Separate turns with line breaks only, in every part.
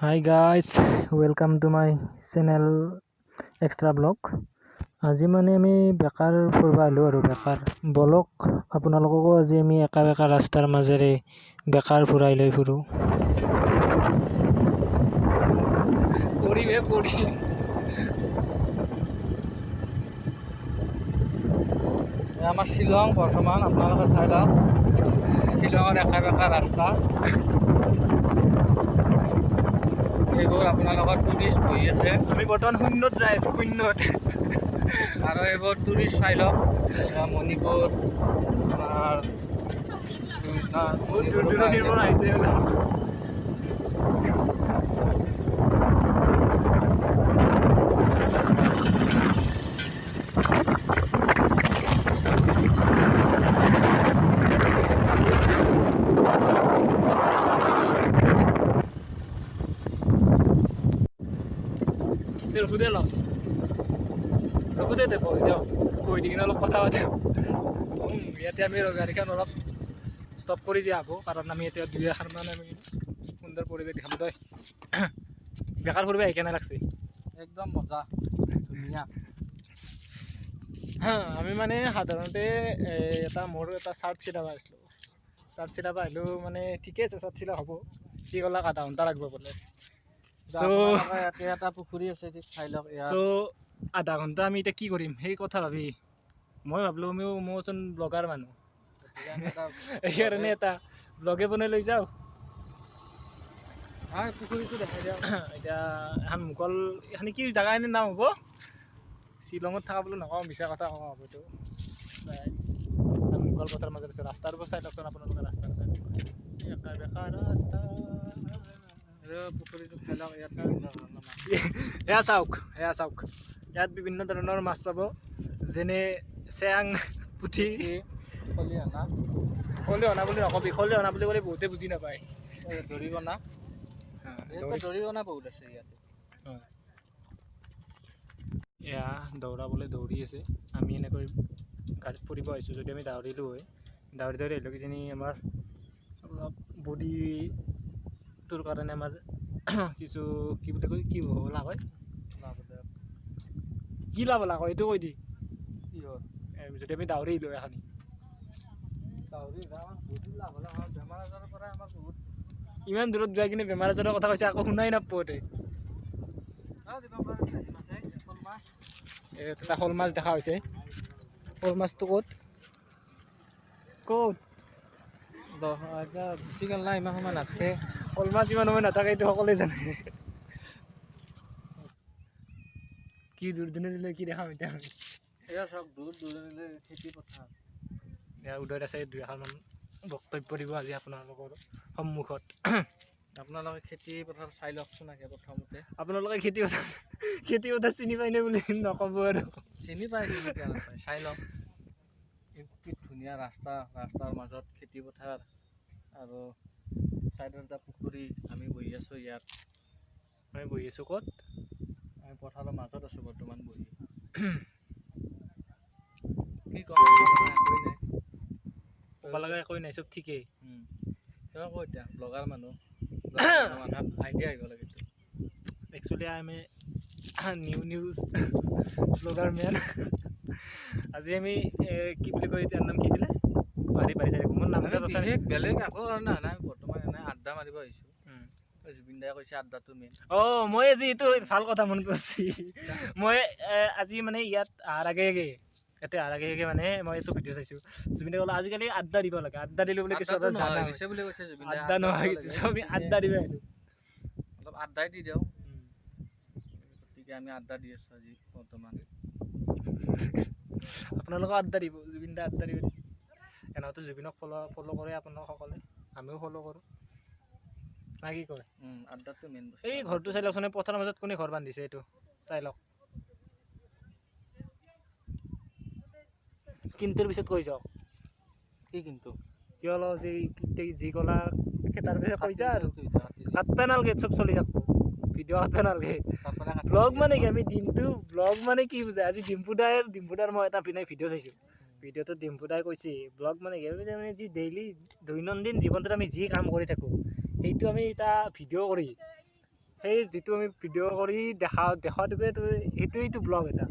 Hi guys, welcome to my channel Extra Blog. আজি মানে আমি বেকাৰ ফুৰিব আহিলোঁ আৰু বেকাৰ বলক আপোনালোককো আজি আমি একা বেকা ৰাস্তাৰ মাজেৰে বেকাৰ ফুৰাই লৈ ফুৰোঁ। পৰিবে পৰি।
আমাৰ শ্বিলং বৰ্তমান আপোনালোকে চাই লওক, শ্বিলঙৰ একা বেকা ৰাস্তা। এইবোৰ আপোনালোকৰ টুৰিষ্ট বহি আছে।
আমি বৰ্তমান শূন্যত যাই আছোঁ, শূন্যত।
আৰু এইবোৰ টুৰিষ্ট চাই লওক, মণিপুৰ আপোনাৰ
বহুত দূৰ দূৰণিৰ পৰা আহিছে এইবিলাক। ৰখো দে অলপ, ৰখো দে, বহি দিয়ক, বহি দি কিনে অলপ কথা পাতিম। ইয়াতে আমি গাড়ীখন অলপ ষ্টপ কৰি দিয়া হ'ব, কাৰণ আমি এতিয়া দুই এখনমান আমি সুন্দৰ পৰিৱেশ দেখাম। তই বেকাৰ ফুৰিব আহি কেনে লাগছে?
একদম মজা, ধুনীয়া।
আমি মানে সাধাৰণতে এটা মোৰ এটা চাৰ্ট চিলাব আহিছিলোঁ, চাৰ্ট চিলাব আহিলোঁ, মানে ঠিকে আছে, চাৰ্ট চিলা হ'ব। কি ক'লাক, আধা ঘণ্টা লাগিব বোলে। চ'
আপোনালোকৰ ইয়াতে এটা পুখুৰী আছে, ঠিক চাই লওক ইয়াত।
চ' আধা ঘণ্টা আমি এতিয়া কি কৰিম সেই কথা ভাবি মই ভাবিলোঁ, আমিও মইচোন ব্লগাৰ মানুহ,
গতিকে আমি এটা
সেইকাৰণে এটা ব্লগে বনাই লৈ যাওঁ।
হয়, পুখুৰীটো দেখাই দিয়ক।
এতিয়া এখন মুকল এখন কি জেগা এনে নাম হ'ব, শ্বিলঙত থকা বুলি নকওঁ, মিছা কথা কওঁ হ'ব এইটো। এখন মুকল পথাৰ মাজত আছে, ৰাস্তাৰ পৰা চাই লওকচোন আপোনালোকে, ৰাস্তাৰ চাই লওক, একা বেকা ৰাস্তা।
আৰু পুখুৰীটো চাই লওক, ইয়াত বিভিন্ন ধৰণৰ মাছ।
এয়া চাওক, এয়া চাওক, ইয়াত বিভিন্ন ধৰণৰ মাছ পাব, যেনে চেং, পুঠি,
খলিহনা।
খলিহনা বুলি নকবি, খলিহনা বুলি ক'লে বহুতে বুজি নাপায়।
এই দৰিকণা, ইয়াতে দৰিকণা বহুত আছে ইয়াতে।
এয়া দৌৰাবলৈ দৌৰি আছে। আমি এনেকৈ গাড়ীত ফুৰিব আহিছোঁ, যদি আমি দৌৰিলোঁ হয়, দৌৰি দৌৰি আহিলেও কিজানি আমাৰ অলপ বডিটোৰ কাৰণে আমাৰ কিছু কি বুলি কয়, কি হলা কয়,
লাভদায়ক।
কি লাভ হলা কয় এইটো কৈ দি।
কি হ'ল?
যদি আমি দৌৰিলোঁ এখানি
দৌৰি আমাৰ বহুত লাভ হ'লে আমাৰ বেমাৰ আজাৰৰ পৰা আমাৰ বহুত
ইমান দূৰত যাই কিনে বেমাৰ আজাৰৰ কথা কৈছে, আকৌ শুনাই নাপাওঁ। এটা শ'ল মাছ দেখা হৈছে। শ'ল মাছটো ক'ত ক'ত?
গুচি গ'ল না, ইমান সময় নাথাকে।
শ'ল মাছ ইমান সময় নাথাকে, এইটো সকলোৱে জানে। কি দূৰ দূৰণিলৈ কি দেখাম এতিয়া আমি?
এয়া চাওক, দূৰ দূৰণিলৈ খেতি পথাৰ।
এয়া উদয়ত আছে, দুই এষাৰমান বক্তব্য দিব আজি আপোনালোকৰ সন্মুখত।
আপোনালোকে খেতি পথাৰ চাই লওকচোন আগে প্ৰথমতে।
আপোনালোকে খেতি পথাৰ চিনি পায়নে বুলি নক'ব আৰু।
চিনি পায়, চিনি কিয় নাপায়, চাই লওক। এই কি ধুনীয়া ৰাস্তা, ৰাস্তাৰ মাজত খেতি পথাৰ আৰু ছাইডত এটা পুখুৰী। আমি বহি আছোঁ ইয়াত।
আমি বহি আছোঁ ক'ত?
আমি পথাৰৰ মাজত আছোঁ বৰ্তমান বহি। কি ক'ম, একোৱেই নাই।
ক'ব লগা একোৱেই নাই, চব ঠিকেই।
তই ক এতিয়া, ব্লগাৰ মানুহ, মাথাত আইডিয়া আহিব লাগে।
Actually I am a new news blogger man. আজি আমি কি বুলি কয়, ইয়াৰ নাম কি আছিলে, পাৰি পাৰি চাই মোৰ নাম এটা তথাপি
বিশেষ বেলেগ একো কাৰণে অহা নাই, বৰ্তমান এনে আড্ডা মাৰিব আহিছোঁ। জুবিন দাই কৈছে আড্ডাটো মেইন।
অঁ, মই আজি এইটো ভাল কথা মনত পৰিছে। মই আজি মানে ইয়াত অহাৰ আগে আগে, ইয়াতে অহাৰ আগে আগে মানে মই এইটো ভিডিঅ' চাইছোঁ। জুবিনে ক'লে আজিকালি আড্ডা দিব লাগে, আড্ডা দিলোঁ বুলি কিছু এটা জানা
হৈছে বুলি কৈছে জুবিন দাই।
আড্ডা নোহোৱা হৈছে, চব আমি আড্ডা দিব আহিলোঁ।
অলপ আড্ডাই দি দিওঁ, গতিকে আমি আড্ডা দি আছোঁ আজি বৰ্তমান।
আপোনালোকেও আড্ডা দিব, জুবিন দা আড্ডা দিব দিছে। এনেওতো জুবিনক ফ'ল ফ'ল' কৰে আপোনালোক সকলোৱে, আমিও ফ'ল' কৰোঁ, না কি কয়?
আড্ডাটো মেইন বস্তু।
এই ঘৰটো চাই লওকচোন, এই পথাৰৰ মাজত কোনে ঘৰ বান্ধিছে এইটো চাই লওক। কিন্তুৰ পিছত কৈ যাওক।
কি কিন্তু?
কিয় লওঁ যি যি ক'লা তাৰ পিছত কৈ যা আৰু। কাটবে নালগে, চব চলি থাকব ভিডিঅ', কাটবে নালগে। ব্লগ মানে কি, আমি দিনটো ব্লগ মানে কি বুজায়, আজি ডিম্পুদাৰ মই এটা পিনে ভিডিঅ' চাইছোঁ, ভিডিঅ'টোত ডিম্পুদাই কৈছে ব্লগ মানে কি, আমি মানে যি ডেইলি দৈনন্দিন জীৱনটোত আমি যি কাম কৰি থাকোঁ সেইটো আমি এটা ভিডিঅ' কৰি সেই যিটো আমি ভিডিঅ' কৰি দেখুৱাটোকে সেইটোৱেইটো ব্লগ এটা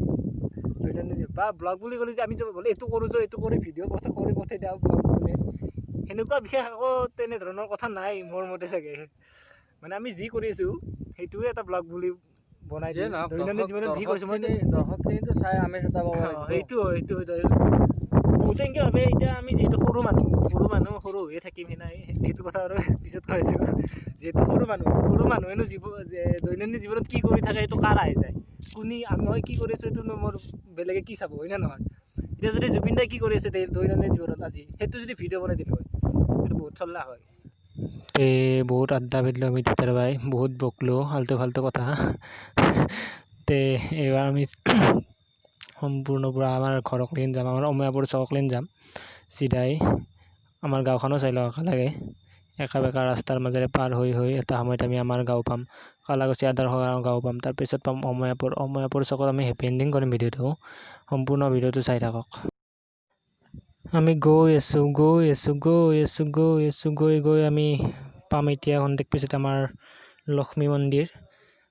দৈনন্দিন বা ব্লগ বুলি ক'লে যে আমি যে বোলে এইটো কৰোঁ যে এইটো কৰি ভিডিঅ' কৰি পঠাই দিওঁ ব্লগ মানে সেনেকুৱা বিশেষ একো তেনেধৰণৰ কথা নাই মোৰ মতে চাগে। মানে আমি যি কৰি আছোঁ সেইটোৱে এটা ব্লগ বুলি বনাই
যিয়ে
দিওঁ।
নহওক,
দৈনন্দিন জীৱনত যি কৰিছোঁ মই
দৰ্শকখিনিতো চাই আমেজ এটা পাব লাগিব।
সেইটো হয়, সেইটো হয়। বহুতে এনেকৈ ভাবে, এতিয়া আমি যিহেতু সৰু মানুহ, সৰু মানুহ সৰু হৈয়ে থাকিম। সেই সেইটো কথা আৰু পিছত কৈ আছোঁ। যিহেতু সৰু মানুহ, সৰু মানুহেনো যে দৈনন্দিন জীৱনত কি কৰি থাকে সেইটো কাৰ আহি যায়? কোনি মই কি কৰি আছোঁ সেইটো মোৰ বেলেগে কি চাব, হয় নে নহয়? এতিয়া যদি জুবিন দাই কি কৰি আছে দৈনন্দিন জীৱনত আজি, সেইটো যদি ভিডিঅ' বনাই দিলোঁ হয়, সেইটো বহুত চল্লা হয়। তে বহুত আড্ডা পিটলোঁ আমি দুটাৰ বাই, বহুত বকলোঁ ফাল্টু ফাল্টু কথা। তে এইবাৰ আমি সম্পূৰ্ণ পূৰা আমাৰ ঘৰক লেন যাম, আমাৰ অময়াপুৰ চকক লেন যাম চিধাই। আমাৰ গাঁওখনো চাই লওক একেলগে। একা বেকা ৰাস্তাৰ মাজেৰে পাৰ হৈ হৈ এটা সময়ত আমি আমাৰ গাঁও পাম, কালাকুচি আদৰ্শ গাঁও পাম। তাৰপিছত পাম অময়াপুৰ। অময়াপুৰ চকত আমি হেপী এণ্ডিং কৰিম ভিডিঅ'টো। সম্পূৰ্ণ ভিডিঅ'টো চাই থাকক। আমি গৈ আছোঁ, গৈ আছোঁ, গৈ আছোঁ, গৈ আছোঁ, গৈ গৈ আমি পাম এতিয়া খন্তেক পিছত আমাৰ লক্ষ্মী মন্দিৰ,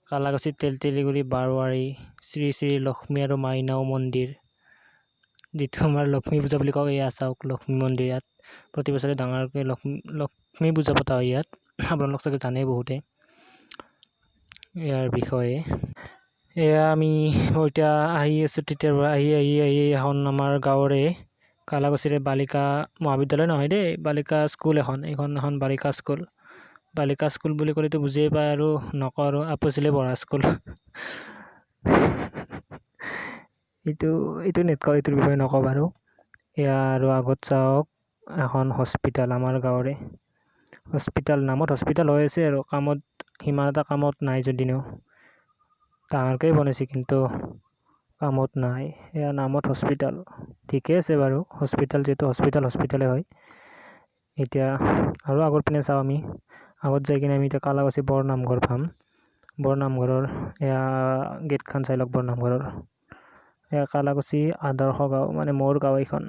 কালাকুচি তেলতেলিগুৰি বাৰৱাৰী শ্ৰী শ্ৰী লক্ষ্মী আৰু মাইনাও মন্দিৰ, যিটো আমাৰ লক্ষ্মী পূজা বুলি কওঁ। এয়া চাওক লক্ষ্মী মন্দিৰ, ইয়াত প্ৰতি বছৰে ডাঙৰকৈ লক্ষ্মী লক্ষ্মী পূজা পতা হয় ইয়াত। আপোনালোক চাগে জানেই বহুতে ইয়াৰ বিষয়ে। এয়া আমি এতিয়া আহি আছোঁ তেতিয়াৰ পৰা আহি আহি আহি এখন আমাৰ গাঁৱৰে কালাকুচিৰে বালিকা মহাবিদ্যালয় নহয় দেই, বালিকা স্কুল এখন, এইখন এখন বালিকা স্কুল। বালিকা স্কুল বুলি ক'লেতো বুজিয়ে পায় আৰু নকওঁ আৰু, আপুচিলে পঢ়া স্কুল। এইটো এইটো নেটক এইটোৰ বিষয়ে নকওঁ বাৰু। এয়া আৰু আগত চাওক এখন হস্পিটেল, আমাৰ গাঁৱৰে হস্পিটেল। নামত হস্পিটেল হৈ আছে আৰু কামত সিমান এটা কামত নাই যদিও, ডাঙৰকৈ বনাইছে কিন্তু কামত নাই। এয়া নামত হস্পিটেল, ঠিকে আছে বাৰু, হস্পিটেল যিহেতু হস্পিটেল হস্পিটেলে হয়। এতিয়া আৰু আগৰ পিনে চাওঁ আমি, আগত যাই কিনে আমি এতিয়া কালাকুচি বৰ নামঘৰ পাম। বৰ নামঘৰৰ এয়া গেটখন চাই লওক বৰ নামঘৰৰ। এয়া কালাকুচি আদৰ্শ গাঁও, মানে মোৰ গাঁও এইখন।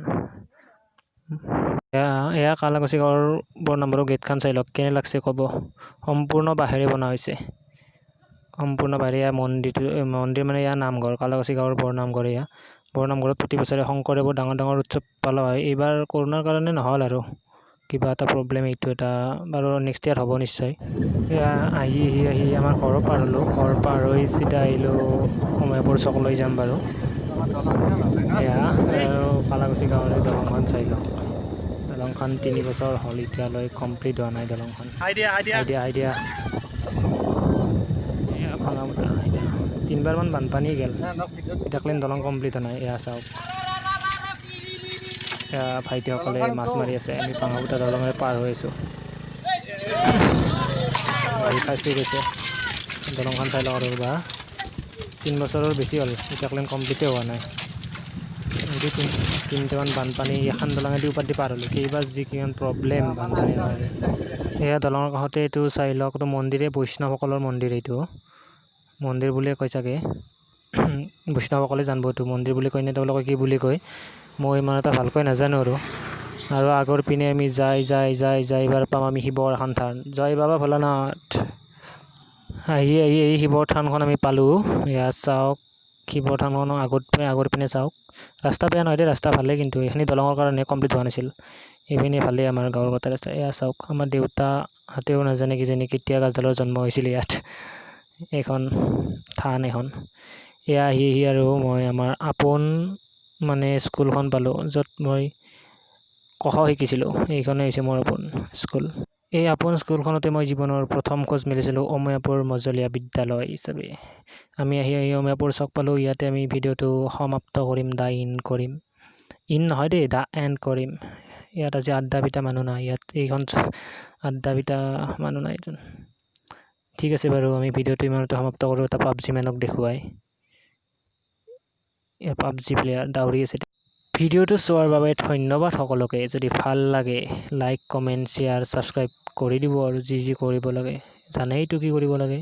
এয়া এয়া কালাকুচি গাঁৱৰ বৰ নামঘৰৰ গেটখন চাই লওক, কেনে লাগছে ক'ব। সম্পূৰ্ণ বাঁহেৰে বনোৱা হৈছে, সম্পূৰ্ণ বাঁহেৰে। এয়া মন্দিৰটো, মন্দিৰ মানে এয়া নামঘৰ, কালাকুচি গাঁৱৰ বৰ নামঘৰ। এয়া বৰ নামঘৰত প্ৰতি বছৰে শংকৰদেৱৰ ডাঙৰ ডাঙৰ উৎসৱ পালা হয়। এইবাৰ কৰোণাৰ কাৰণে নহ'ল আৰু কিবা এটা প্ৰব্লেম, এইটো এটা বাৰু নেক্সট ইয়াৰ হ'ব নিশ্চয়। এয়া আহি আহি আহি আমাৰ ঘৰো পাৰ হ'লোঁ, ঘৰ পাৰ হৈ চিধা আহিলোঁ অময়াপুৰ চকলৈ যাম বাৰু। এয়া আৰু কালাকুচি গাঁৱৰে দলংখন চাই লওক। দলংখন 3 বছৰ হ'ল এতিয়ালৈ কমপ্লিট হোৱা নাই দলংখন।
Idea idea
idea idea. এয়া ভাঙা আইডিয়া, তিনিবাৰমান বানপানী গ'ল, এতিয়ালৈ দলং কমপ্লিট হোৱা নাই। এয়া চাওক, এয়া ভাইটিসকলে মাছ মাৰি আছে। আমি ভাঙাপুতা দলঙেৰে পাৰ হৈ আছোঁ, গাড়ী ফাঁচি গৈছে। দলংখন চাই লওক আৰু বা 3 বছৰৰ বেছি হ'ল এতিয়ালৈ কমপ্লিটেই হোৱা নাই। এইটো তিনিটামান বানপানী এখন দলঙেদি ওপৰেদি পাৰ হ'লোঁ, কেইবাৰ যি কিমান প্ৰব্লেম বানপানীৰ কাৰণে। এয়া দলঙৰ কাষতে এইটো চাই লওক, এইটো মন্দিৰে, বৈষ্ণৱসকলৰ মন্দিৰ। এইটো মন্দিৰ বুলিয়ে কয় চাগে, বৈষ্ণৱসকলে জানিব এইটো মন্দিৰ বুলি কয় নে তেওঁলোকে কি বুলি কয়, মই ইমান এটা ভালকৈ নাজানো আৰু। আৰু আগৰ পিনে আমি যাই যাই যাই যাই এইবাৰ পাম আমি শিৱৰ এখন থান। জয় বাবা ভোলানাথ। আহি আহি আহি শিৱৰ থানখন আমি পালোঁ। এয়া চাওক শিৱৰ থানখনৰ আগৰ পিনে চাওক, ৰাস্তা বেয়া নহয় দেই, ৰাস্তা ভালেই, কিন্তু এইখিনি দলঙৰ কাৰণে কমপ্লিট হোৱা নাছিল। এইপিনে ভালেই আমাৰ গাঁৱৰ গোটেই ৰাস্তা। এয়া চাওক আমাৰ দেউতাহঁতেও নাজানে কিজানি কেতিয়া গাছডালৰ জন্ম হৈছিল ইয়াত। এইখন থান এখন। এয়া আহি আহি আৰু মই আমাৰ আপোন মানে স্কুলখন পালোঁ, য'ত মই ক খ শিকিছিলোঁ। এইখনেই হৈছে মোৰ আপোন স্কুল। এই আপোন স্কুলখনতে মই জীৱনৰ প্ৰথম খোজ মেলিছিলোঁ অময়াপুৰ মজলীয়া বিদ্যালয় হিচাপে। আমি আহি আহি অময়াপুৰ চক পালোঁ। ইয়াতে আমি ভিডিঅ'টো সমাপ্ত কৰিম, দা ইন কৰিম, ইন নহয় দেই, দা এণ্ড কৰিম। ইয়াত আজি আড্ডা পিটা মানুহ নাই, ইয়াত এইখন আড্ডা পিটা মানুহ নাই এজন। ঠিক আছে বাৰু, আমি ভিডিঅ'টো ইমানতে সমাপ্ত কৰোঁ। এটা পাবজি মেনক দেখুৱাই, পাবজি প্লেয়াৰ দাউৰি আছে। ভিডিঅ'টো চোৱাৰ বাবে ধন্যবাদ সকলোকে। যদি ভাল লাগে লাইক, কমেণ্ট, শ্বেয়াৰ, ছাবস্ক্ৰাইব কৰি দিব আৰু যি যি কৰিব লাগে জানেইতো কি কৰিব লাগে।